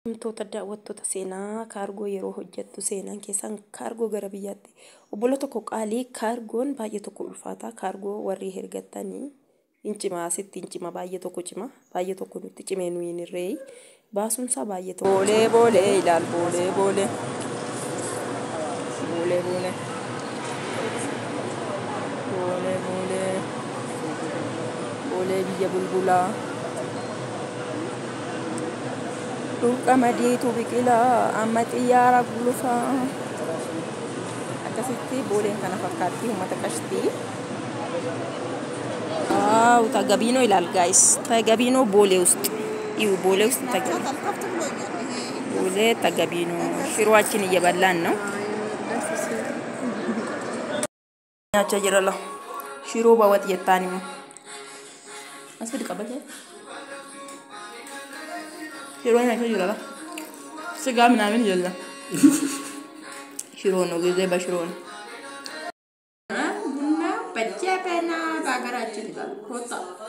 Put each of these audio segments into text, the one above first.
Himtoota daawwattoota seenaa kaargoo yeroo hojjettu seenaan keessaan kaargoo gara biyyaatti obbolo tokko qaalii kaargoon baay'ee tokko ulfaata. Kaargoo warri hergattanii hin cimaa, asitti hin cima, baay'ee tokko cima, baay'ee tokko nutti cimee nuyi hin irree baasuunsaa baay'ee tokko. Boolee boolee ilaal, boolee boolee. Boolee boolee. Boolee boolee. Boolee biyya bulbulaa. Dur qamadiitu biqilaa, amma xiyyaara gulufaa. Akkasitti booleen kana fakkaatti, uummata qashtii. ዋው ተገቢ ነው ይላል ጋይስ። ተገቢ ነው ቦሌ ውስጥ ይሁ፣ ቦሌ ውስጥ ተገቢ፣ ቦሌ ተገቢ ነው። ሽሮአችን እየበላን ነው። Nyaachaa jira la shiroo bawat jettaan immoo as fidi qabate ሽሮ nyaachaa jira la ስጋ ምናምን የለም። ሽሮ ነው ጊዜ በሽሮ ነው። ቡና በጀበና በሀገራችን ይላል።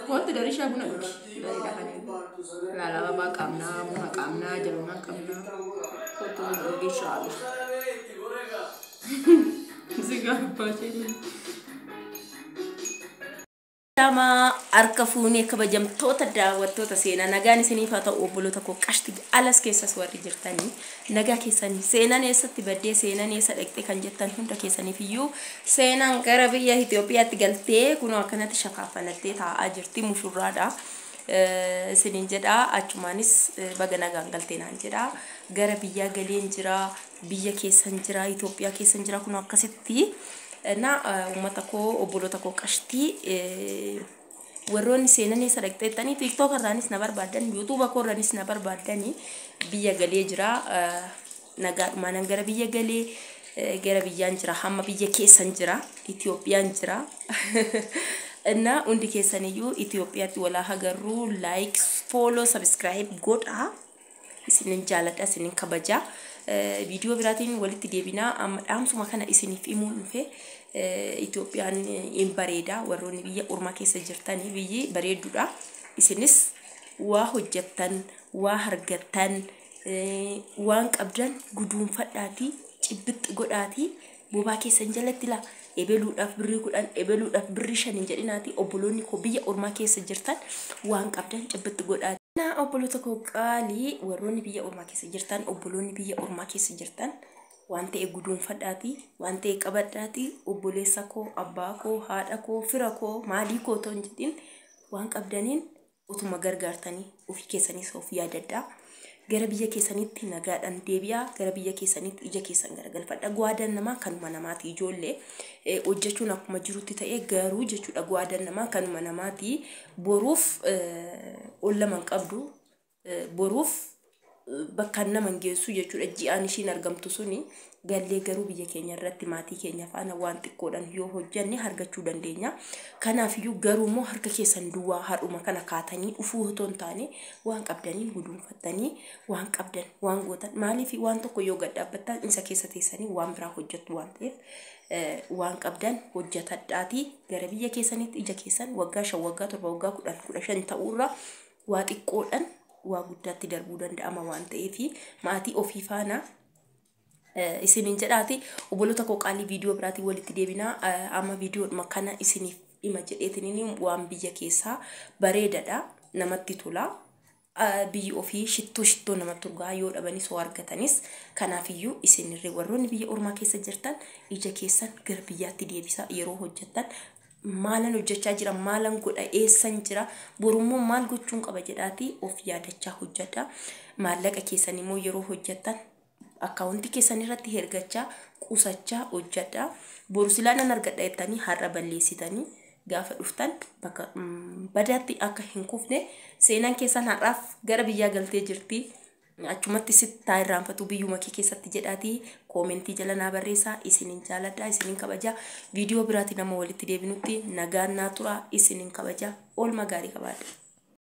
ኮት ደርሻ ቡና laala አበባ qabna, buna qabna, ጀበና qabna። ኮቱ ቡና ይሻላል። ስጋ Lama harka fuunee kabajamtoota daawwattoota seenaa, nagaan isiniif haa ta'u. Obboloota koo qashti alas keessas warri jirtanii nagaa keessanii, seenaan eessatti baddee, seenaan eessa dhaqxee kan jettan hunda keessaniif iyyuu, seenaan gara biyya Itoophiyaatti galtee kunoo akkanatti shafaafanattee taa'aa jirti, mushurraadha. Isiniin jedha, achumaanis baga nagaan galtee naan jedha. Gara biyyaa galeen jira, biyya keessan jira, Itoophiyaa keessan jira kunoo akkasitti. እና uummata koo, obboloota koo qashtii, warroonni seenan eessa dhaqxeettanii TikTok irraanis na barbaadan, YouTube koo irraanis na barbaadanii, biyya galee jira. Nagaadhumaan gara biyya galee, gara biyyaan jira, hamma biyya keessan jira, Itoophiyaan jira. እና hundi keessaniyyuu Itoophiyaatti walaa hagarruu. Like, follow, subscribe godhaa. Isinin jaaladha, isinin kabajaa. Viidiyoo biraatiin walitti deebinaa. Amma dhaamsuma kana isiniif himuun dhufe. Itoophiyaan hin bareeda. Warroonni biyya ormaa keessa jirtanii biyyi bareedduudha. Isinis waa hojjettan, waa argattan, waan qabdan guduunfadhaatii cibbixxi godhaatii bobaa keessan jalatti laa ebeluudhaaf birrii 10, ebeluudhaaf birrii 5 hin jedhinaati. Obboloonni koo biyya ormaa keessa jirtan waan qabdan cibbixxi godhaatii. Na obboloota koo qaalii, warroonni biyya ormaa keessa jirtan, obboloonni biyya ormaa keessa jirtan, waan ta'e guduunfadhaatii, waan ta'e qabadhaatii, obboleessa koo, abbaa koo, haadha koo, fira koo, maalii koo otoo hin jedhin waan qabdaniin utuma gargaartanii ofii keessaniis of yaadadhaa. Gara biyya keessanitti nagaadhaan deebi'aa, gara biyya keessanitti ija keessan garagalfadha. Gwaadaan namaa kanuma namaati ijoollee. Hojjechuun akkuma jirutti ta'ee garuu jechuudha, gwaadaan namaa kanuma namaati. Boruuf ol lama hin qabdu. Boruuf bakka nama hin geessu jechuudha. Ji'aan ishiin argamtu suni gallee garuu biyya keenya irratti maatii keenya faana waan xiqqoodhaan yoo hojjenne argachuu dandeenya. Kanaafiyyuu garuu immoo harka keessan duwwaa har'uma kana kaatanii dhufuu otoo hin taane, waan qabdaniin guduunfattanii, waan qabdan waan gootan, maaliif waan tokko yoo gad dhaabbattan isa keessa teessanii waan biraa hojjettu waan ta'eef, waan qabdan hojjetadhaatii gara biyya keessanitti ija keessan waggaa 5, waggaa 7, waggaa 10, 15 ta'uurra waa xiqqoodhaan waa guddaatti darbuu danda'ama waan ta'eef, maatii ofii faana isiniin jedhaati. Obboloota koo qaalii, viidiyoo biraatiin walitti deebinaa. Amma viidiyoodhuma kana isiniif dhima jedheetiniin, waan biyya keessaa bareedadha, namatti tola. Biyyi ofii shittoo shittoo namatti urgaa yoo dhabanis oo argatanis. Kanaafiyyuu isinirree warroonni biyya ormaa keessa jirtan ija keessan gara biyyaatti deebisaa. Yeroo hojjettan maalan hojjechaa jira, maalan godha, eessan jira, borummoo maal gochuun qaba jedhaatii of yaadachaa hojjedha. Maallaqa keessan immoo yeroo hojjettan akkaawuntii keessan irratti hergachaa, qusachaa hojjedha. Boru silaa nan argadha jettanii har'a balleessitanii gaafa dhuftan bakka badaatti akka hin kufne. Seenaan keessan har'aaf gara biyyaa galtee jirti. Achumatti sittaa irraanfatu biyyuma kee keessatti jedhaatii koomentii jala naa barreessaa. Isinin jaaladha, isinin kabajaa. Viidiyoo biraatiin nama walitti deebinutti nagaan naa tura, isinin kabajaa, oolmaa gaarii qabaadha.